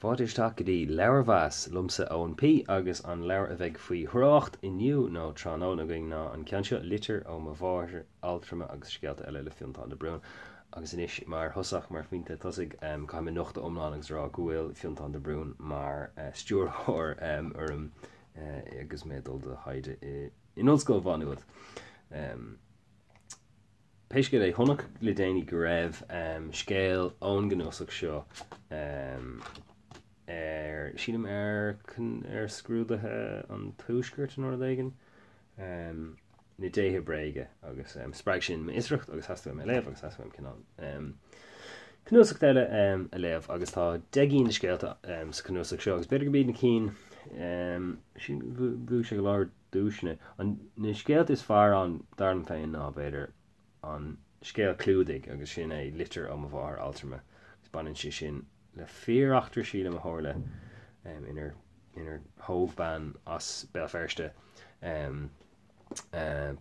Fáilte isteach go dtí Leabharmheas liomsa Eoin P agus an leabhar a bheidh faoi thrácht inniu nó tráthnóna againn ná an ceann seo, Litir ó mo Mháthair Altrama agus Scéalta Eile le Fionntán de Brún. Agus anois mar thosach, mar phointe tosaigh, caithfidh mé nochtadh iomlán agus rá go bhfuil Fionntán de Brún mar stiúrthóir orm agus mé ag dul do thaighde in Ollscoil Mhá Nuad. Pé scéal é, chonac le déanaí go raibh scéal ón gcnuasach seo ar, sílim ar, ar scrúduithe an Tuaiscirt nó rud éigin, Na Déithe Bréige, agus spreag sin m'fhiosracht agus theastaigh uaim é a léamh agus theastaigh uaim cineál cnuasach eile a léamh agus tá 10 gcinn de scéalta sa chnuasach seo agus b'fhéidir gurb iad na cinn, sílim, bhuaigh sé go leor duaiseanna. Na scéalta is fearr ann, dar liom féin, ná, b'fhéidir, an scéal clúdaigh agus sin é Litir ó mo Mháthair Altrama agus baineann sé sin le fíoreachtra, sílim, a tharla inar inar thóg bean as Béal Feirste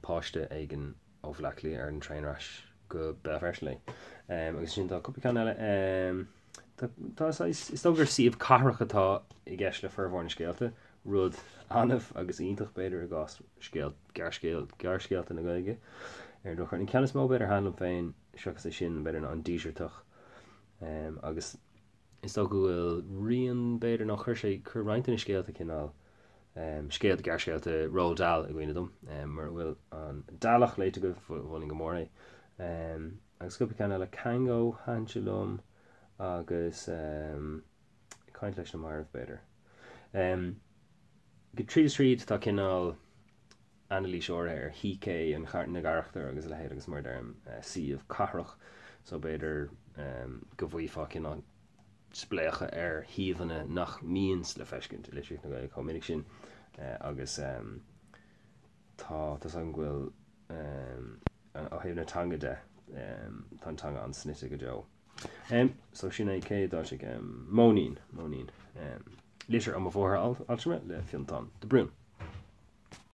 páiste éigin ó Bhaile Átha Cliath ar an traein ar ais go Béal Feirste léi. Agus ansin tá cúpla ceann eile. Tá, is dócha gur suíomh cathrach atá i gceist le formhór na scéalta, rud annamh agus iontach b'fhéidir i gcás scéal, gearrscéal, gearrscéalta na Gaeilge. Ar an drochuair, an ceann is mó b'fhéidir a thaitin liom féin seachas é sin b'fhéidir ná An Díseartach agus is dócha go bhfuil rian b'fhéidir nó chuir sé, chuir roinnt de na scéalta cineál scéalta, gearrscéalta Roald Dahl i gcuimhne dom. Mura bhfuil An Dálach léite agaibh, mholfainn go mór é. Agus cúpla ceann eile, Cango, thaitin sé liom, agus Ag Caint leis na Mairbh, b'fhéidir. Go tríd is tríd, tá cineál anailís áirithe ar shícé an na gcarachtar agus a leithéid agus mar a deirim, suíomh cathrach, so b'fhéidir go bhfaighfeá cineál spléachadh ar shuíomhanna nach mbíonns le feiscint i litríocht na Gaeilge chomh minic sin agus tá, tá's agam go bhfuil, ó thaobh na teanga de, tá an teanga an-snoite go deo. So sin é cé a d'fhoilsigh Móinín, Móinín, Litir ó mo Mháthair Altrama le Fionntán de Brún.